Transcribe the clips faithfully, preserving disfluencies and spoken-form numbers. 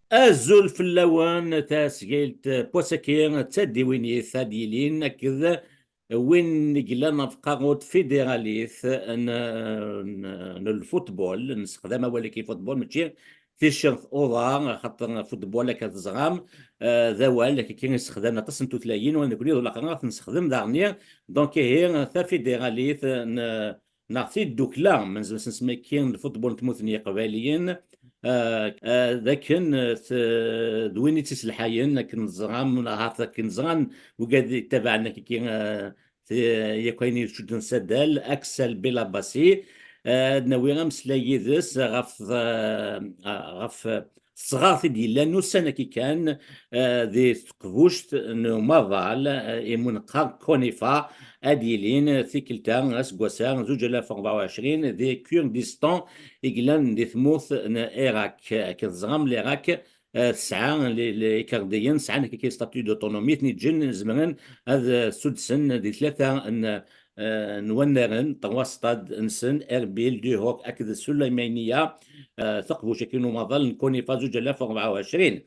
Azul fell-awen, tasgilt n wass-agi d tadiwinit ad d-yilin akked win i yellan ɣef tqerrut fidiralit n, n, n lfutbol. Nessexdam awal-agi futbol, mačči ticcert uḍar, axaṭer futbol, akka teẓram, eh, d awal akka i yessexdamen aṭas n tutlayin, u nekkni d ulaxer ad t-nessexdem daɣen. Donc ihi tafidiralit n, neɣ tiddukla, ma nezmer ad s-nsemmi akka, n lfutbol n tmurt n Yiqbayliyen, eh, eh, d akken, eh, t-, d win i tt-iselḥayen, akken ẓran, ahat akken ẓran wigad yettabaɛen akka, eh, ti-, yakk ayen icudden s addal, Axel Belabassi, eh, ad nawi ameslay yid-s ɣef, eh, ɣef tesɣart i d-yellan ussan-agi kan, eh, di teqbuct n umaḍal, eh, imu neqqar Konifa, ad d-yilin tikkelt-a, aseggas-a, zuǧ alaf u rebɛa u ɛecrin, di Kurdistan i yellan di tmurt n Irak. Akken teẓram, Lirak, eh, tesɛa, li, li, Ikardiyen sɛan akka statut d'autonomie, ten-iǧǧen zemren ad, eh, sudsen di tlata n, eh, n wannaren, trois stades nsen, Erbil, Duhok akked Sulaymaniya, eh, taqbuct-agi n umaḍal n Konifa zuǧ alaf u rebɛa u ɛecrin.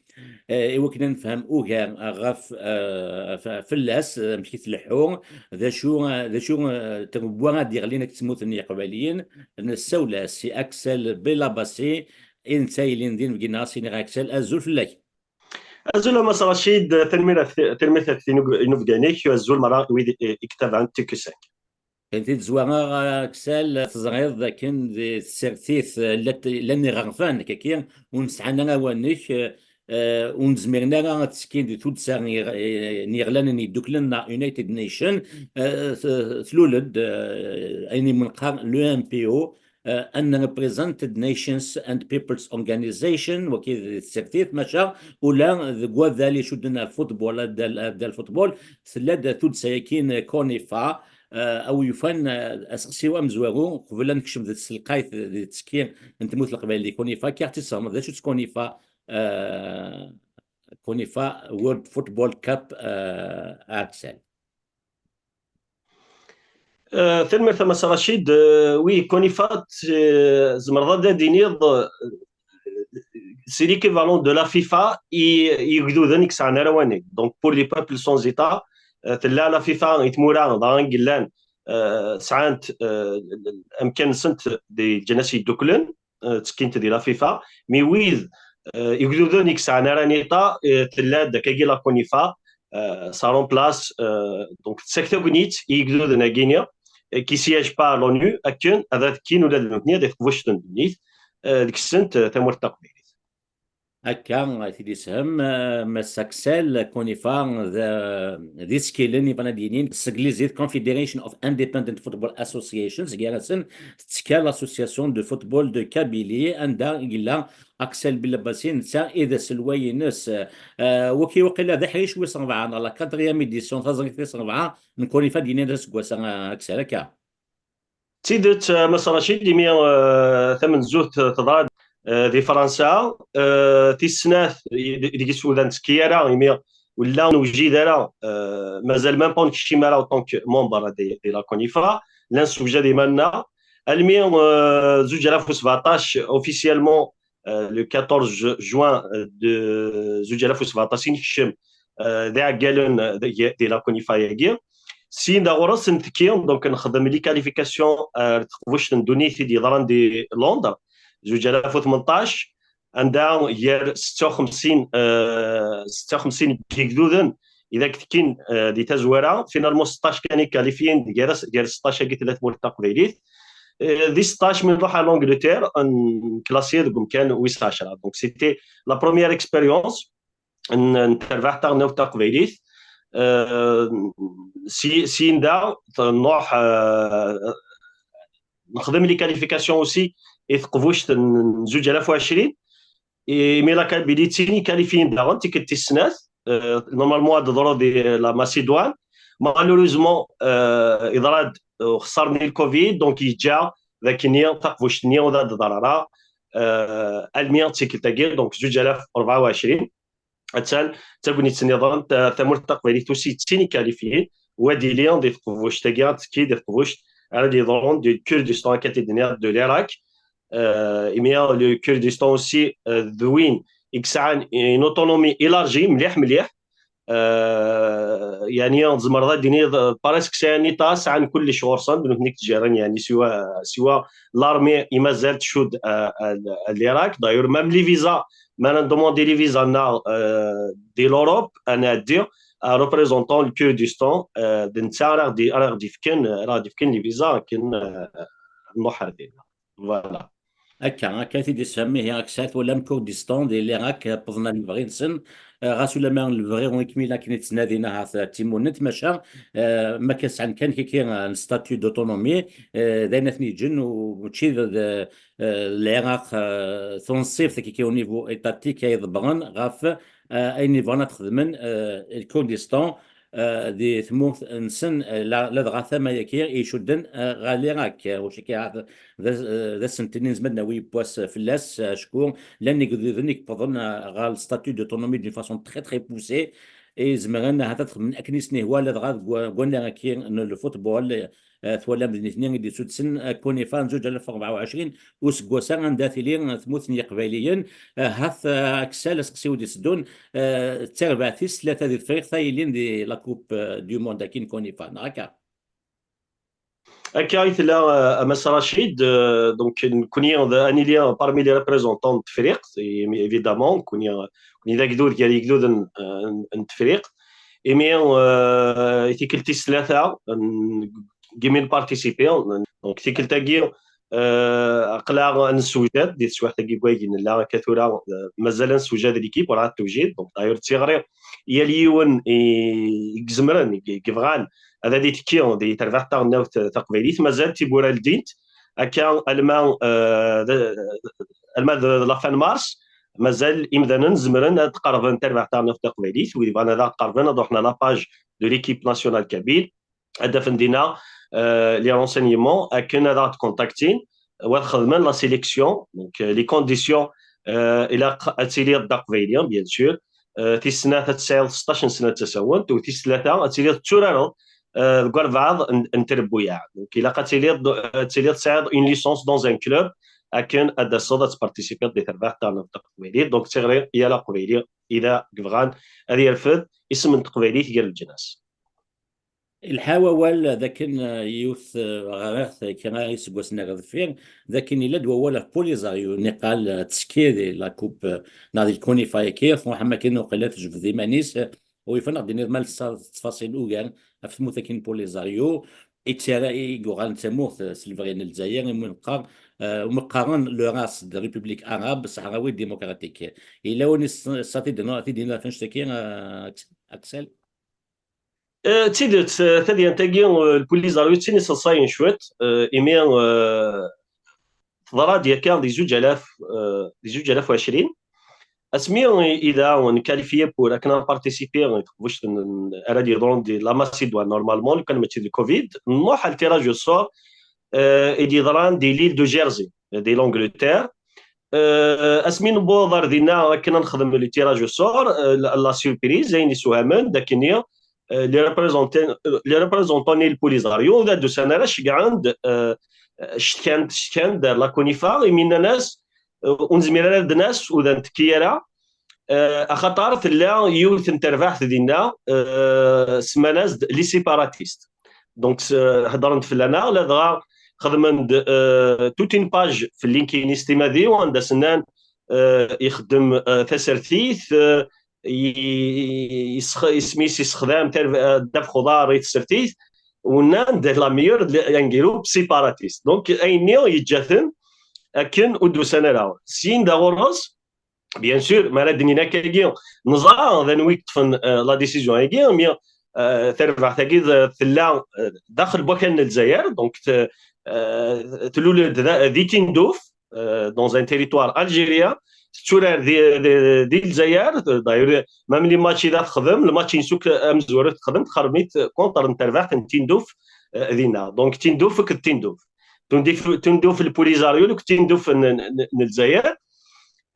Eh, i wakken ad nefhem ugar ɣef, eh, f-, fell-as, eh, amek i tleḥḥu, d acu, eh, d acu, eh, n trebwa ad d-yeɣlin akked tmurt n Yiqbayliyen, nessawel-as i Axel Belabassi, i netta yellan d inebgi-nneɣ, as-iniɣ Axel, azul fell-ak. Azul a Mass Racid, tanemmirt ɣef, tanemmirt ɣef tinug-, inubgan-ik, azul merra i wid i, i yettabaɛen T Q cinq. Kan tizwara, Axel, teẓriḍ akken di tsertit, eh, llan, llan iɣerfan, kaki, ur nesɛan ara awanek, eh, eh, ur nezmiren ara ad ttekkin di tuddsa n yiɣ-, eh, n Yiɣlanen Yedduklen neɣ United Nation, eh, t-, tlul-d, eh, ayen i neqqar l'U N P O, eh, Unrepresented Nations and Peoples Organization, wagi d tsertit, maca ula deg wadal icudden ar futbol, addal, addal futbol, tella-d tuddsa-agi n Konifa, eh, a wi yufan, eh, aseqsi-w amezwaru, qbel ad nekcem di tselqayt, di ttekki n tmurt n Leqbayel di Konifa, akka ɣ-tt-id-tesfehmeḍ d acu-tt Konifa, eh, Konifa World Football Cup, eh, Axel. Euh, tanemmirt a Mass Racid. Euh, oui, Konifa, euh, tzemreḍ ad d-tiniḍ, euh, c'est l'équivalent de la FIFA i, i yigduden i yesɛan arraw-nni. Donc, pour les peuples sans État, euh, tella la FIFA i tmura dɣa i yellan, euh, sɛant, euh, amkan-nsent di Lǧanas Yedduklen, euh, ttekkint di la FIFA, mais wid, euh, igduden i yesɛan arraw n État, euh, tella-d akkagi la Konifa, euh, ça remplace, euh, donc, tessek tagnit i yigduden-agi-nni, euh, qui siège pas à l'ONU, akken ad tekkin ula d nutni di teqbuct n ddunit, euh, deg-sent, euh, tamurt taqbaylit. Akka, ad t-id-ishem, eh, Mass Axel, Konifa d, d isekkilen i bɣan ad d-yinin s teglizit Confederation of Independent Football Associations, gar-asen tettekka l'Association de Football de Kabylie, anda yella Axel Belabassi, netta i d aselway-ines. Eh, waki waqila d aḥric wis rebɛa, neɣ la quatrième édition, taẓrigt tis rebɛa n Konifa d-yinin d aseggas-a, eh, Axel, akka. D tidet, eh, Mass Racid, imi, eh, tamenzut, eh, teḍra-d, eh, di Fransa, eh, tis snat, i-, deg yisudan tekki ara, imi ur la newjid ara, eh, mazal même pas nekcim ara en tant que membre di, di la Konifa, la nessewjad iman-nneɣ. Almi, eh, zuǧ alaf u sbeɛṭac, officiellement, euh, le quatorze ju-, juin, euh, de zuǧ alaf u sbeɛṭac i nekcem, euh, d iɛeggalen, euh, di, di la Konifa-agi. Sin da ɣur-s ntekki, donc nexdem les qualifications, euh, ar teqbuct n ddunit i d-yeḍran di Londres, zuǧ alaf u tmenṭac, anda gar setta u xemsin, euh, setta u xemsin n yigduden i d ak-tekkin, euh, di tazwara, finalement seṭṭac kan i qualifiyen, gar, gar seṭṭac-agi tella tmurt taqbaylit. Euh, di seṭṭac mi nruḥ ar l'Angleterre, nklasi deg umkan wis ɛecra. Donc, c'était la première expérience n, n terbaɛt taɣelnawt taqbaylit. Euh, si, syin da, nruḥ, euh, nexdem les qualifications aussi i teqbuct n, n zuǧ alaf u ɛecrin. Imi la Kabylie d tin i qualifiyen daɣen, tikkelt tis snat, euh, normalement ad d-teḍru di la Macédoine. Malheureusement, euh, yeḍra-d, euh, uxeṣṣar-nni n le Covid, donc yeǧǧa dakken taqbuct-nni ur d-teḍra ara, euh, almi d tikkelt-agi, donc zuǧ alaf u rebɛa u ɛecrin. Attan d tagnit nniḍen, ta-, tamurt taqbaylit aussi d tin i qualifiyen, u ad d-tili di teqbuct-agi, ad tekki di teqbuct ara d-yeḍrun di Kurdistan, akka i d-nniɣ, de l'Irak. Euh, imi le Kurdistan aussi, euh, d win i yesɛan une autonomie élargie mliḥ mliḥ. Euh, يعني تزمر ذا ديني presque c'est un état, سعان كل شغل صند نتنيك تجارن يعني سوا سوا l'armée إما زالت شود l'Irak. D'ailleurs même les visas, ما ندوموندي les visas نا دي l'Europe, انا ادي représentant le Kurdistan, euh, دنتا راه دي راه دي فكن راه دي فكن les visas كن, euh, نروح هذه. Voilà. Akka, akka i t-id-isfhem ihi Aksel, twalam Kurdistan di l'Irak, wwḍen ɣer lebɣi-nsen, eh, ɣas ulamma lebɣi ur ikmil akken i ttnadin ahat d timunent, maca, eh, ma kan sɛan kan kiki, eh, n statut d'autonomie, eh, d ayen ad ten-yeǧǧen, u mačči d, d, eh, l'Irak, eh, tunṣibt kiki au niveau étatique ay ḍebbren ɣef, eh, ayen yebɣan ad t-xedmen, eh, Kurdistan, eh, di tmurt-nsen, eh, la, ladɣa tama-agi i icudden, eh, ɣer l'Irak, eh, wac akka d, d, d asentel i nezmer ad nawi yiwwas fell-as, eh, acku llan igduden i yewwḍen, eh, ɣer le statut d'autonomie d'une façon très, très poussée, i izemren ahat ad xedmen akken i sen-ihwa, ladɣa deg wa-, deg wannar-agi n le football, eh, twalam d nitni i d-isudsen, eh, Konifa n zuǧ alaf u rebɛa u ɛecrin, useggas-a anda tili, eh, tmurt n Yiqbayliyen, eh, hat, eh, Aksel, aseqsi-w d-iteddun, eh, d tarbaɛt tis tlata di Tefriqt ay yellin di la Coupe, eh, du Monde akin Konifa, neɣ akka? Akka i tella, euh, a Mass Rachid, euh, donc nekkni d- ad nili parmi les représentants n Tefriqt, et- évidemment, nekkni, euh, nekkni d agdud gar yigduden, euh, n- n Tefriqt. Imi, euh, i tikkelt tis tlata, euh, gimi nparticipi, donc tikkelt-agi, euh, aql-aɣ ad nessewjad di teswiɛt-agi n wayagi nella akka tura, euh, mazal ad nessewjad l'équipe, ur ɛad tewjid. Donc d'ailleurs d tiɣri yal yiwen i i izemren, i i yebɣan ad ad itekki di terbaɛt taɣelnawt taqbaylit, mazal tiwwura ldint. Akka alma, euh, d- alma d la fin mars, mazal imdanen zemren ad qerben terbaɛt taɣelnawt taqbaylit. Wid yebɣan ad aɣ-qerben ad ruḥen à la page de l'équipe nationale kabyle, ad d-afen dinna, euh, les renseignements akken ad aɣ-d-contactin, u ad xedmen la sélection. Donc, euh, les conditions, euh, ilaq ad tiliḍ d aqbayli, bien sûr. Euh, tis snat ad tesɛiḍ seṭṭac n sna d tasawent, u tis tlata ad tiliḍ tetturareḍ, euh, deg walbeɛḍ n n trebbuyaɛ. Donc ilaq ad tiliḍ ad tiliḍ tesɛiḍ une licence dans un club akken ad d-taseḍ ad tparticipiḍ di terbaɛt taɣelnawt taqbaylit. Donc d tiɣri i yal aqbayli i da yebɣan ad yerfed isem n teqbaylit gar leǧnas. Ilḥa wawal d akken, eh, yiwet, eh, ɣriɣ-t kra iseggasen ar deffir, d akken yella-d wawal ɣef Polisario, niqal, eh, tettekki di la coupe, eh, neɣ di lkunifa-agi, truḥ am akken uqila tejbed iman-is, eh, u yif-aneɣ d-tiniḍ ma lsa ttfaṣil ugar ɣef tmurt-agi n Polisario, i tara i yuɣalen d tamurt, eh, s lebɣi n Lezzayer, imi neqqar, eh, umi qqaren le ras de République Arabe Sahraoui Démocratique. Yella win i s-, s-, ad t-id-, ad t-id-yini ɣef annect-agi, eh, Aksel? Eh, d tidet, eh, tadyant-agi, eh, n Polisario d tin iseḍsayen cwiṭ, eh, imi, eh, teḍra-d yakka di zuǧ alaf, eh, di zuǧ alaf u ɛecrin, asmi i, i da nkalifye pour akken ad nparticipi i teqbuct n, n, ara d-yeḍrun di la Macédoine, normalement, lukan mačči d le covid, nruḥ ar le tirage au sort, eh, i d-yeḍran di l'île de Jersey, di l'Angleterre. Eh, asmi newweḍ ar dinna akken ad nexdem le tirage au sort, eh, la, la surprise, ayen isewhamen, d akken, eh, les représentants, eh, les représentants n Polisario, ur d-usan ara, ceggɛen-d, eh, cetkan-d, cetkan-d ar la CONIFA, imi nnan-as, eh, ur nezmir ara ad d-nas, ur d-nettekki ara, eh, axaṭer tella yiwet n terbaɛt dinna, eh, semman-as-d les séparatistes. Donc, s-, heddren-d fell-aneɣ, ladɣa xedmen-d, eh, toute une page f LinkedIn s timad-iw, anda s-nnan, eh, ixeddem, eh, tasertit, eh, i-, i-, isx-, isem-is issexdam tar-, eh, ddabex uḍar i tsertit, u nnan-d la meilleure, un groupe séparatiste. Donc, ayenni yeǧǧa-ten akken ur d-usan ara. Syin da ɣur-s, bien sûr, mi ara d-inin akkagi, neẓra d anwi i yeṭṭfen, eh, la décision-agi, mais, eh, tarbaɛt-agi d-, tella, eh, daxel n wakal n Lezzayer, donc t-, eh, tlul-d da, di Tindouf, eh, dans un territoire algérien, tetturar di, di, di Lezzayer, d'ailleurs, même les matchs i da texdem, le match-ines akk amezwaru texdem, texrem-it contre n terbaɛt n Tindouf, eh, dinna. Donc, Tindouf akked Tindouf. Tindouf, Tindouf n Polisario, akked Tindouf n, n, n Lezzayer.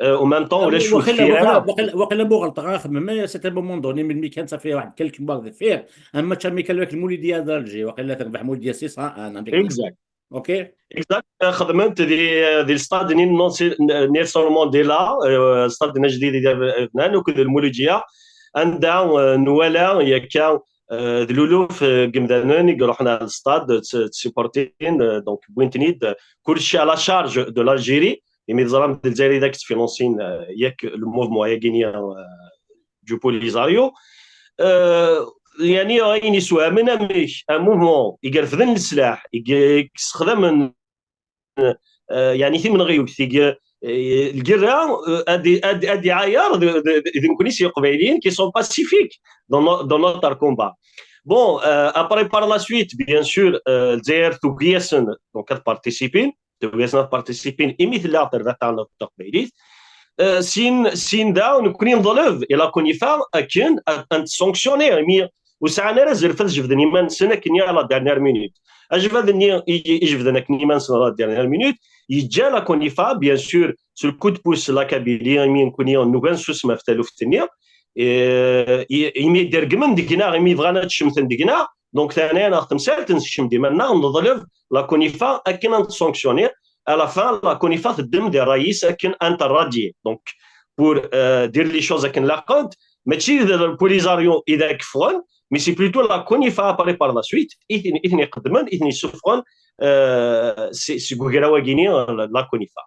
Euh, en même temps, ulac ur Waqila, teffi ara. waqila, waqila, waqila ma ɣelṭeɣ ara xemmemen, c'est un moment donné, melmi kan, ça fait واحد quelques mois de faire, un match amical avec le Mouloudia d'Alger, waqila terbeḥ Mouloudia six à un, un truc comme ça. Exact. Ok. Exact. Xedmen-t di, di l'stade-nni n Nelson Mandela, euh, stade n ajdid i d-bnan, akked Lmuluǧiya, anda, euh, nwala yakka, euh, d luluf, euh, n yimdanen i iruḥen ar l'stade, tt-, ttsuportin, euh, donc, wwin-ten-id, euh, kullec à la charge de l'Algérie, imi teẓram d Lezzayer i d ak-ttfinansin, euh, yak le mouvement-agi-nni, euh, du Polisario. Euh, yani, ayen iswehmen amek un mouvement i irefden leslaḥ, i, i yessexdamen, euh, yani, timenɣiwt, i, euh, lgirra, euh, ad, ad, ad iɛayer d, d, d, d nekkni s Yeqbayliyen qui sont pacifiques dans no-, dans notre combat. Bon, euh, après, par la suite, bien sûr, euh, Lezzayer tugi-asen, donc, ad participin, tugi-asen ad participin, imi tella terbaɛt taɛennaḍt taqbaylit. Euh, sin, sin da, nekkni neḍleb i la CONIFA akken ad, ad n-sanctionner, imi ur sɛan ara azref ad jebden iman-nsen akken à la dernière minute. Ajbad-nni i, i jebden akken iman-nsen à la dernière minute, yeǧǧa la CONIFA, bien sûr, s le coup de pouce la Kabylie, imi nekkni nugi ad nsusem ɣef taluft-nni, eh, i-, imi d-regmen deg-neɣ, imi bɣan ad cemten deg-neɣ, donc, ternaya-neɣ temsalt, nsekcem-d iman-nneɣ, neḍleb la CONIFA akken ad n-sanctionner, à la fin, la CONIFA teddem-d ṛṛay-is akken ad n-terradier. Donc, pour, euh, dire les choses akken laqent, mačči d le Polisario i d ak-ffɣen, mais c'est plutôt la CONIFA après par la suite, i ten, i ten-iqeddmen, i ten-yessufɣen, euh, si, seg ugraw-agi-nni, la, la CONIFA.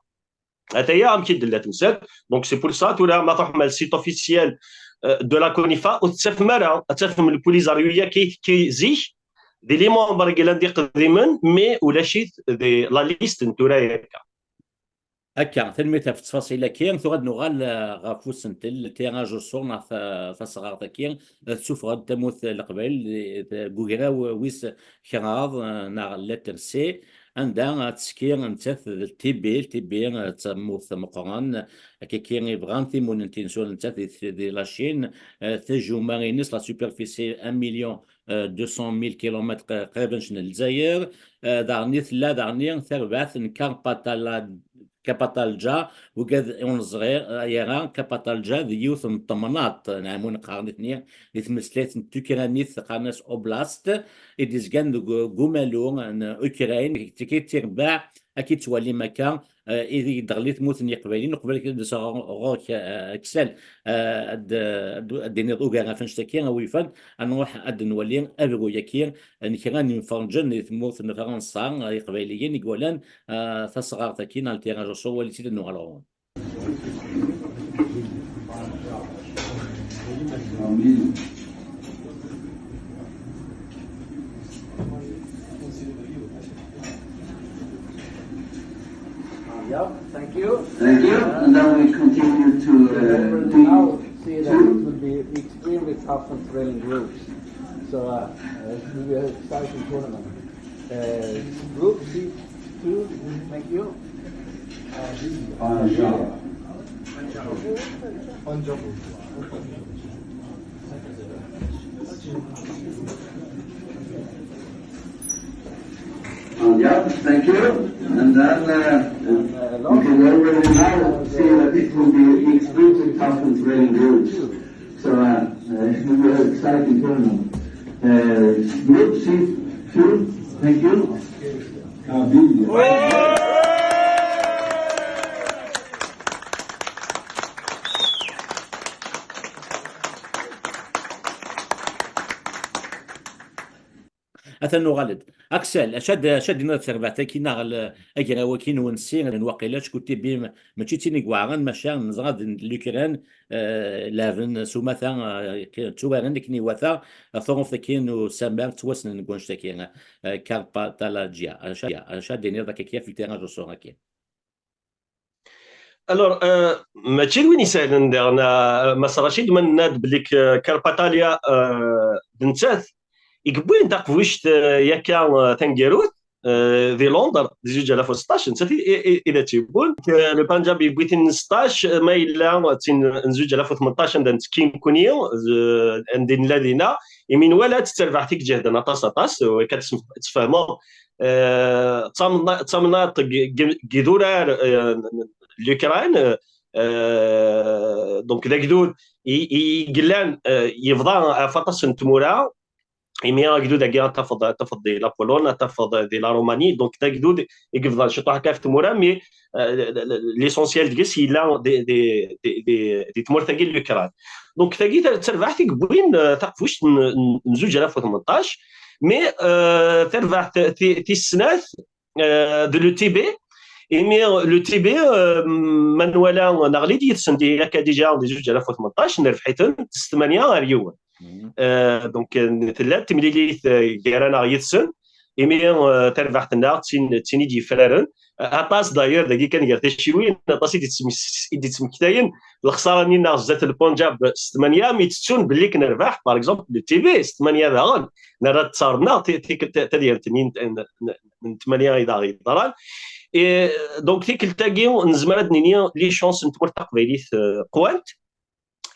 Ataya amek i d-tella temsalt. Donc, c'est pour ça, tura ma truḥem ar le site officiel, euh, de la CONIFA, ur tettafem ara, ad tafem le Polisario-agi i tekki zik, d les membres i yellan d iqdimen, mais ulac-it di la liste n tura akka. Akka, tanemmirt ɣef ttfaṣil-agi. Tura ad nuɣal, eh, ɣef usentel, tiraj au sort neɣ ta-, tasɣart-agi, eh, tessufeɣ-d tamurt n Leqbayel, eh, deg ugraw wis kraḍ, eh, neɣ lettre C, anda tettekki nettat d Tibil, Tibil, eh, d tamurt meqqren, akkagi i bɣan timunent-ines ula nettat di, di la Chine, eh, tajuma-ines, la superficie un million, eh, deux cent mille kilomètres, eh, qrib annect n Lezzayer, eh, daɣen i tella daɣen tarbaɛt n Karpatala-, Karpatalja, wigad ur neẓri, eh, ara, Karpatalja d yiwet n temnaḍt, neɣ amun qqaren nitni, di tmeslayt n tukranit, qqaren-as oblast, i d-izgan deg, deg umalu n Ukrayn, tigi tirbaɛ, ad k-id-twalim akka, eh, ideg d-teɣli tmurt n Yeqbayliyen, uqbel ad d-aseɣ ɣur-, ɣur-k, eh, Aksal, eh, ad d-, ad d-, ad d-tiniḍ ugar ɣef annect-agi, a wi yufan, ad nruḥ ad d-nwali abruy-agi n kra n yimferǧen di tmurt n Fransa, eh, Iqbayliyen i iwalan, eh, tasɣart-agi, neɣ le tiraj au sort, walit-id ad nuɣal ɣur-wen. Yeah, thank you. Thank you. And then we continue to, uh, now see that it will be extremely tough and thrilling groups. So, uh, uh, it will be an exciting tournament. Uh, group C two, thank you. Uh, yeah, thank you. And then, uh, you can already now see that it will be extremely tough and thrilling groups. So, uh, uh, it will be an exciting tournament. Uh, group C two, thank you. Atan nuɣal-d. Aksal, acu ad, acu ad d-tiniḍ ɣef terbaɛt-agi neɣ l-, agraw-agi n unsi n waqila, acku Tibil mačči d tin i iweɛren, maca neẓra d Lukran, eh, leɛben s umata, eh, tturaren akken iwata, ɣef tuɣuft-agi n usamar ttwassnen deg wannect-agi, eh, Karpatalagia. Acu, acu ad d-tiniḍ akka ɣef le tiraj au sort-agi? Alors, euh, mačči d win isehlen daɣen, euh, Mass Rachid, ma nenna-d belli k-, Karpatalia, euh, d nettat i yewwin taqbuct, euh, yakka, euh, taneggarut, euh, di Londres, di zuǧ alaf u seṭṭac, nettat i, i, i, i d at-yewwin. Euh, le Punjab yewwi tin n seṭṭac, euh, ma yella d tin n zuǧ alaf u tmenṭac anda nettekki nekkni, euh, anda i nella dina, imi nwala-tt d tarbaɛt i iǧehden aṭas, aṭas, euh, akka ad tfehmeḍ, euh, d tamna-, d tamnaḍt g-, g-, g idurar, euh, n, n, n l'Ukraine, euh, donc d agdud i, i, i yellan, euh, yebḍa ɣef aṭas n tmura, Imi agdud-agi ad tafeḍ, ad tafeḍ di la Pologne, ad tafeḍ di la Roumanie, donc d agdud i yebḍan ciṭuḥ akka ɣef tmura, mais euh, l'essentiel deg-s yella di, di, di, di, di tmurt-agi n l'Ukraine. Donc tagi d tarbaɛt i yewwin euh, taqbuct n, n, n zuǧ alaf u tmenṭac, mais euh, tarbaɛt ti- tis snat euh, de l'U T B, imi l'U T B euh, ma nwala neɣli-d yid-sen di yakka déjà di zuǧ alaf u tmenṭac, nerbeḥ-iten s tmanya ar yiwen. Euh, donc euh, tella-d temlilit euh, gar-aneɣ yid-sen, imi euh, tarbaɛt-nneɣ d tin d tin i d-yefraren. Euh, aṭas d'ailleurs dagi kan gar tacciwin, aṭas i d-yettmes- i d-yettmektayen lexsara-nni-nneɣ zdat Lpunjab s tmanya, mi ttettun belli k-nerbeḥ, par exemple, l'U T B s tmanya daɣen, nerra-d ttaren-nneɣ ti- ti- ti- tadyant-nni n- n- n tmanya i d-aɣ-yeḍran. Et donc tikkelt-agi nezmer ad d-nini les chances n tmurt taqbaylit euh, qwant,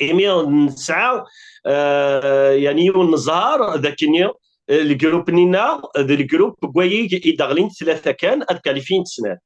imi nesɛa euh, yani yiwen n zzher d akken euh, lgrup-nni-nneɣ d lgrup n wayig i d-aɣlin tlata kan ad kalifyin snat.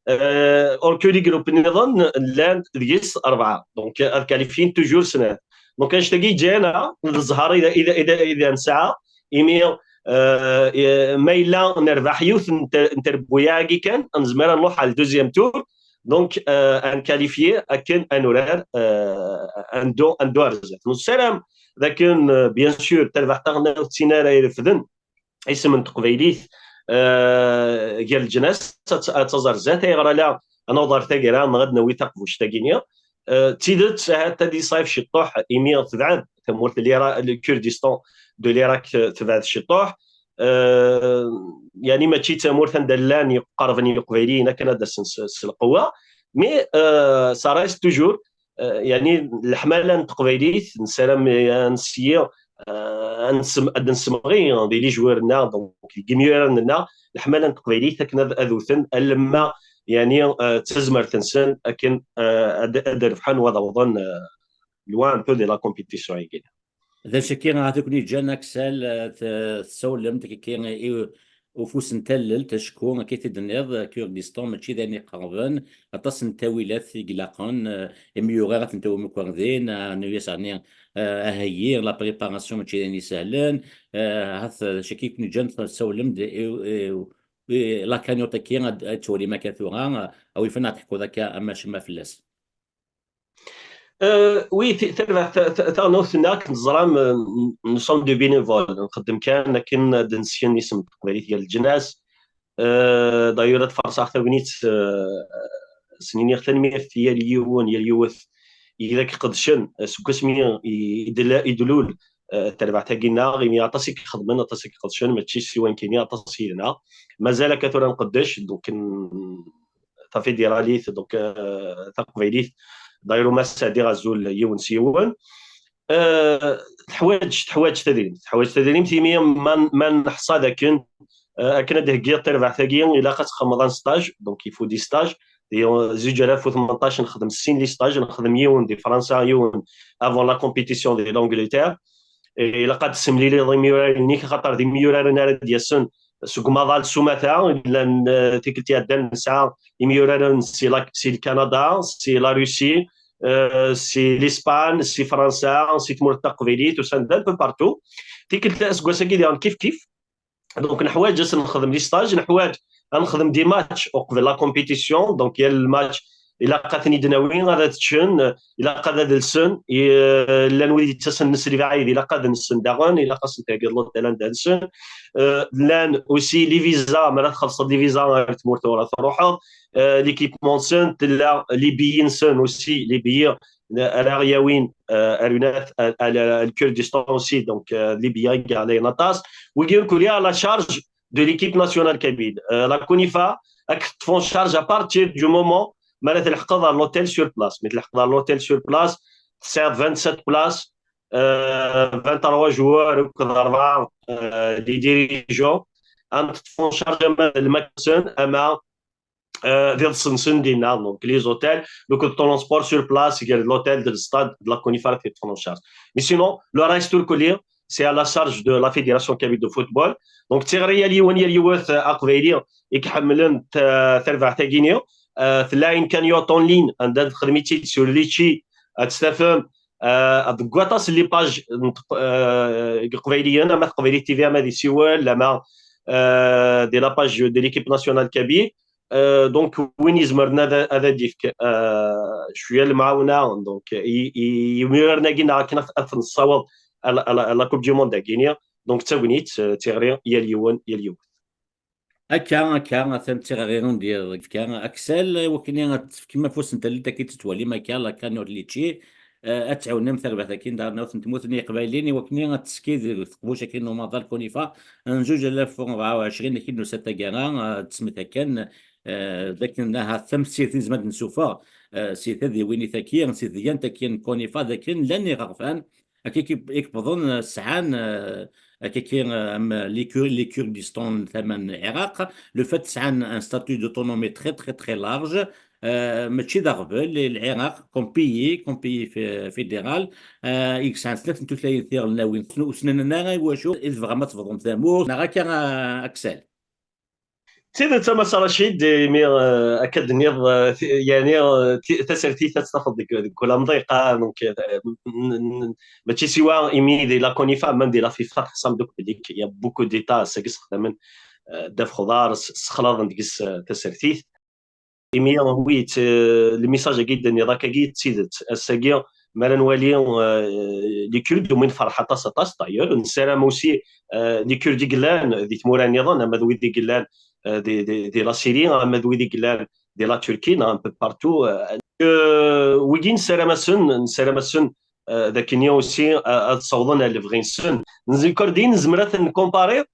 Euh, or que les groupes nniḍen llan deg-s rebɛa, donc ad kalifyin toujours snat. Donc annect-agi yeǧǧa-aneɣ d zzher i d- i d- i d- i d nesɛa, imi euh, i- ma yella nerbeḥ yiwet n ter- n terbuyaɛ-agi kan, nezmer ad nruḥ ɣer le deuxième tour, donc euh, ad nkalifyi akken ad nurar euh, ad neddu ad neddu ar zdat. Nessaram d akken euh, bien sûr tarbaɛt taɣelnawt d tin ara irefden isem n teqbaylit euh, gar leǧnas ad ad taẓ ar zdat, ayɣer ala ad naweḍ ar taggara neɣ ad nawi taqbuct-agi-nni. Euh, d tidet ahat ad iṣɛib ciṭuḥ imi tebɛed tamurt n l'Ira- le Kurdistan de l'Irak euh, tebɛed ciṭuḥ. Euh, yani mačči d tamurt anda llan iqerben i Yeqbayliyen akken ad d-asen s s lqewwa, mais euh, ça reste toujours euh, yani leḥmala n teqbaylit nessaram euh, ad nessyi euh, ad nessem- ad d-nessemɣi di les joueurs-nneɣ, donc deg imyuraren-nneɣ, leḥmala n teqbaylit akken ad ad wten alamma yani euh, d tazmert-nsen akken euh, ad ad rebḥen u ad awḍen euh, loin un peu de la compétition-agi. D acu-agi ara ken-yeǧǧan Aksel euh, t- tessawlem-d kiki i ufus n tallelt acku akka i t-id-tenniḍ euh, Kurdistan mačči d ayen iqerben, aṭas n ttawilat i ilaqen euh, imyura ad ten-tawim ukerdin, euh, nuyas ɛni euh, aheyyi, la préparation mačči d ayen isehlen, euh, ahat d acu-agi i ken-yeǧǧan tessawlem-d i, i, i la cagnotte-agi ad ad twalim akka tura, euh, awi fan ad teḥkuḍ akka amac ma fell-as. Euh, oui, t- tarbaɛt ta- ta- taɣelnawt-nneɣ akken teẓram euh, nous sommes des bénévoles, nxeddem kan akken ad d-nesken isem n teqbaylit gar leǧnas. Euh, d'ailleurs ad farṣeɣ tagnit euh, ad sen-iniɣ tanemmirt i yal yiwen yal yiwet i d ak-iqedcen euh, seg wasmi i i d-la- i d-lul euh, tarbaɛt-agi-nneɣ, imi aṭas i ixedmen, aṭas i iqedcen, mačči siwa nekkini, aṭas yid-neɣ. Mazal akka tura nqeddec, donc n- tafidiralit, donc euh, taqbaylit. D'ailleurs ma sɛeddiɣ azul yiwen s yiwen. Euh, teḥwaǧ teḥwaǧ tadrimt, teḥwaǧ tadrimt imi ma ma neḥṣa d akken euh, akken ad d-heggiḍ tarbaɛt-agi ilaq ad txedmeḍ un stage, donc il faut des stages. Di zuǧ alaf u tmenṭac nexdem sin les stages, nexdem yiwen di Fransa, yiwen avant la compétition di l'Angleterre. Et ilaq ad tessemliliḍ imyuraren-ik, axaṭer d imyuraren ara d-yasen seg umaḍal s umata. Llan euh, tikkelt iɛeddan nesɛa imyuraren si la- si Lkanada, si la Russie, euh, si l'Espagne, si Fransa, si tmurt taqbaylit, usan-d un peu partout. Tikkelt aseggas-agi diɣen kif kif. Donc neḥwaǧ ad nexdem les stages, neḥwaǧ ad nexdem des matchs uqbel la compétition, donc yal match ilaq ad ten-id-nawi, ad ččen, ilaq ad ad lsen, i- llan wid yettasen-d si lebɛid, ilaq ad nsen daɣen, ilaq ad sen-theggiḍ l'hôtel anda ad nsen. Euh, llan aussi les visas, mi ara txellṣeḍ les visas ar tmurt ur ad truḥeḍ. Euh, l'équipement-nsen, tella les billets-nsen aussi, les billets ara ɣ-yawin euh, ar unat à, à, à le Kurdistan aussi, donc euh, les billets i yeɛlayen aṭas. Wigi irkul à la charge de l'équipe nationale kabyle. Euh, la CONIFA ad k-teṭṭef en charge à partir du moment ma ara tleḥqeḍ ar l'hôtel sur place. Mi tleḥqeḍ ar l'hôtel sur place, tesɛiḍ vingt-sept places, euh, vingt-trois joueurs akked rebɛa euh, les dirigeants, ad teṭṭef en charge ama d lmakla-nsen ama euh, d iḍes-nsen dinna, donc les hôtels, donc le transport sur place, gar l'hôtel, de le stade, de la CONIFA, c'est pris en charge. Mais sinon, le reste, tout le collier, c'est à la charge de la Fédération kabyle de football. Donc, tiɣri yal yiwen, yal yiwet euh, aqbayli i iḥemmlen ta- tarbaɛt-agi-nni, euh, tella une cagnotte en ligne, anda nexdem-itt-id sur Litchi, ad tafem, Euh, deg waṭas n les pages n tq- euh, deg Iqbayliyen, ama Teqbaylit T V ama di Siwel, ama euh, di la page de l'équipe nationale kabyle. Euh, donc, win izemren ad ad d-yefk euh, cwiya lemɛawna, donc i- i- imuraren-agi neɣ akken ad ad t-nessaweḍ à la à la- à la Coupe du Monde-agi-ni. Donc, d tagnit, euh, d tiɣri, yal yiwen, yal yiwet. Akka, akka, atan d tiɣri ur d-yefka Aksal, wakken ad tefkem afus n tallit akka i tettwalim akka, la canne Litchi, eh, ad tɛawnem tarbaɛt-agi n darnawt n tmurt n Yiqbayliyen, i wakken ad teski deg teqbuc-agi n umaḍal Konifa n zuǧ alaf u rebɛa u ɛecrin, akken nusa taggara, eh, d tesmet akken, eh, d akken ahat tamsirt i nezmer ad d-nessufeɣ, eh, si tadiwin-agi, si tgant-agi n Konifa, d akken llan iɣerfan, akka i k-, i yewwḍen, eh, sɛan, eh, akka i, eh, am les Kur-, les Kurdistan tama n Lɛiraq, le fait sɛan un statut d'autonomie très, très, très large, eh, mačči d aɣbel, Lɛiraq, comme pays, comme pays fé-, fédéral, eh, i yesɛan snat n tutlayin tiɣelnawin, ur ssnen ara i wacu i tebɣam ad tebḍum tamurt, neɣ akka, eh, Aksal? D tidet, a Mass Racid, imi euh, akka d-tenniḍ, euh, ti- yani, euh, ti- tasertit ad tt-tafeḍ deg deg kul amḍiq, ah, donc, euh, n- n- n- mačči siwa imi di la Konifa, même di la FIFA, teḥṣam-d akk belli il y a beaucoup d'états ass-agi ssexdamen euh, ddabex uḍar, s- ssexlaḍen deg-s euh, tasertit. Imi oui, t- le message-agi d-tenniḍ akkagi d tidet. Ass-agi, mi ara nwali euh, les Kurdes, umi nferḥ aṭas, aṭas, d'ailleurs, nessaram aussi euh, les Kurdes i yellan di tmura nniḍen, ama d wid i yellan euh, di, di, di la Syrie, ama d wid i yellan di la Turquie, neɣ un peu partout. Euh, euh, wigi nessaram-asen, nessaram-asen euh, d akken aussi euh, ad ssawḍen ar lebɣi-nsen. Nzikr din nezmer ad ten-ncomparer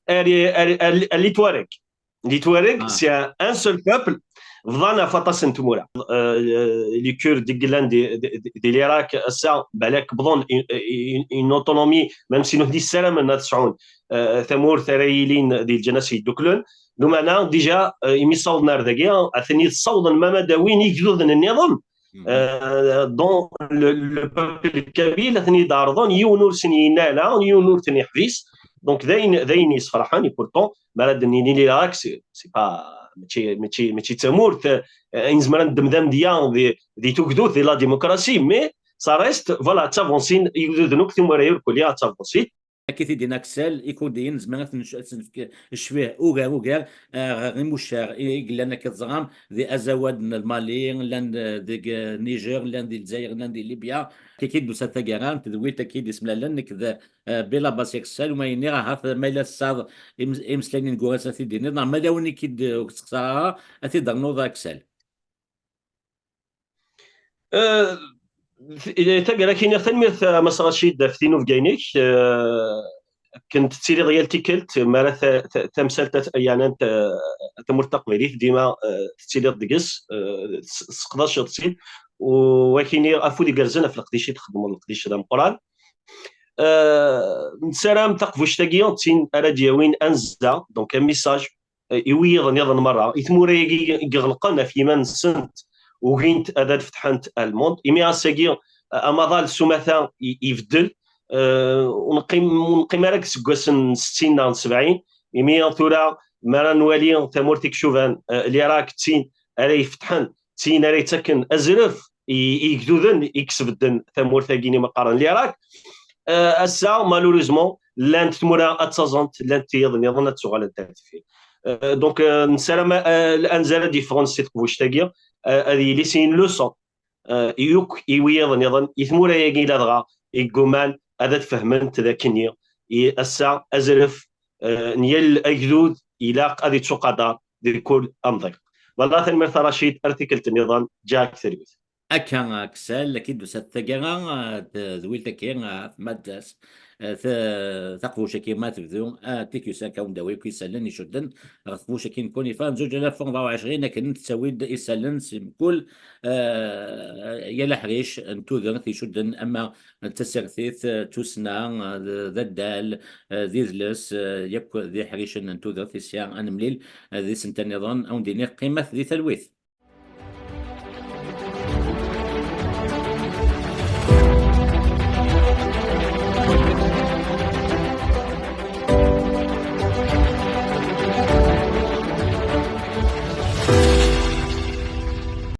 ar, ar, ar, ar les Touaregs. Les Touaregs, c'est un, un seul peuple, bḍan ɣef waṭas n tmura. Euh, les Kurdes i yellan di, di, di, di l'Irak, ass-a, balak bḍan une, une, une autonomie, même si nutni ssaramen ad sɛun euh, tamurt ara yilin di lǧennas yedduklen. Lameɛna, déjà, euh, imi ssawḍen ar dagi, ad ten-id-ssawḍen ma ad d-awin igduden nniḍen, euh, dont le, le peuple kabyle, ad ten-id-ɛerḍen, yiwen ur sen-yenna ala, yiwen ur ten-yeḥbis. Donc, d ayen, d ayen yesferḥen, et pourtant, mi ara d-nini l'Irak, c'est c'est pas, mačči, mačči, mačči d tamurt euh, i nezmer ad neddem d amedya di, di tugdut, di la démocratie, mais ça reste, voilà, ad ttavansin igduden akk, timura irkelli ad ttavansin. Akka i t-id-yenna Aksal, Ikurdiyen nezmer ad ten-, ad ten-nefk ccfih ugar, ugar, eh, ɣer imucaɣ i, i yellan akka teẓram, di azawad n Lmali, llan, eh, deg, eh, Niger, llan di Lezzayer, llan di Libya. Akka i d-tusa taggara n tedwilt akka i d-isemlalen nekk d, eh, Bilabasi Aksal, u ma yenniɣ ahat ma yella tesɛiḍ imes-, imeslayen ineggura-s ad t-id-tiniḍ, neɣ ma d awin i k-id-, ur k-ttseqsareɣ ara, ad t-id-ternuḍ a Aksal. Euh, t- taggara-k-iniɣ tanemmirt a Mass Racid ɣef tinubga-inek. Euh, akken tettiliḍ yal tikkelt, mi ara ta- ta- tamsalt at- yani, ant- tamurt taqbaylit, dima euh, tettiliḍ deg-s, euh, s- tesseqdaceḍ-tt-id, u akini afud igerrzen ɣef leqdic i txeddmeḍ, leqdic d ameqqran. Euh, nessaram taqbuct-agi d tin ara d-yawin anza, donc un message euh, i wiyiḍ nniḍen merra, i tmura-agi i iɣelqen ɣef yiman-nsent, ugint ad ad-fetḥent ar lmund. Imi ass-agi, euh, amaḍal s umata i- ibeddel, euh, ur neqqim ur neqqim ara deg iseggasen n settin neɣ n sebɛin, imi tura mi ara nwali tamurt i icuban, euh, Lirak d tin ara ifetḥen, d tin ara yettaken azref i i igduden i isbedden tamurt-agi-nni ma qqaren Lirak. Euh, ass-a, malheureusement, llant tmura ad ttaẓent, llant tiyiḍ nniḍen ad ttuɣalent ar deffir. Euh, donc, euh, nessaram euh, anza ara d-yeffɣen si teqbuct-agi, euh, ad yili c'est une leçon euh, i akk i wiyiḍ nniḍen, i tmura-agi ladɣa i yegguman ad ad-fehment d akkenni i ass-a azref euh, n yal agdud ilaq ad ittuqadar di kul amḍiq. Wala, tanemmirt a Racid, ar tikkelt nniḍen, ǧǧiɣ-ak talwit. Akka, Aksal, akka i d-tusa taggara, eh, tedwilt-agi, eh, ɣef maddas, eh, ta- taqbuct-agi ma tebdu, eh, tikyusa akka wen-d-awi akk isallen icudden ɣer taqbuct-agi n Kunifa n zuǧ alaf u rebɛa u ɛecrin, akken tettawi-d isallen si mkul, eh, yal aḥric n tudert icudden ama d tasertit, eh, d tussna, eh, d d addal, eh, d idles, eh, yakk d iḥricen n tudert i sya ad nemlil, eh, di senta nniḍen, ad wen-d-iniɣ qqimet di talwit.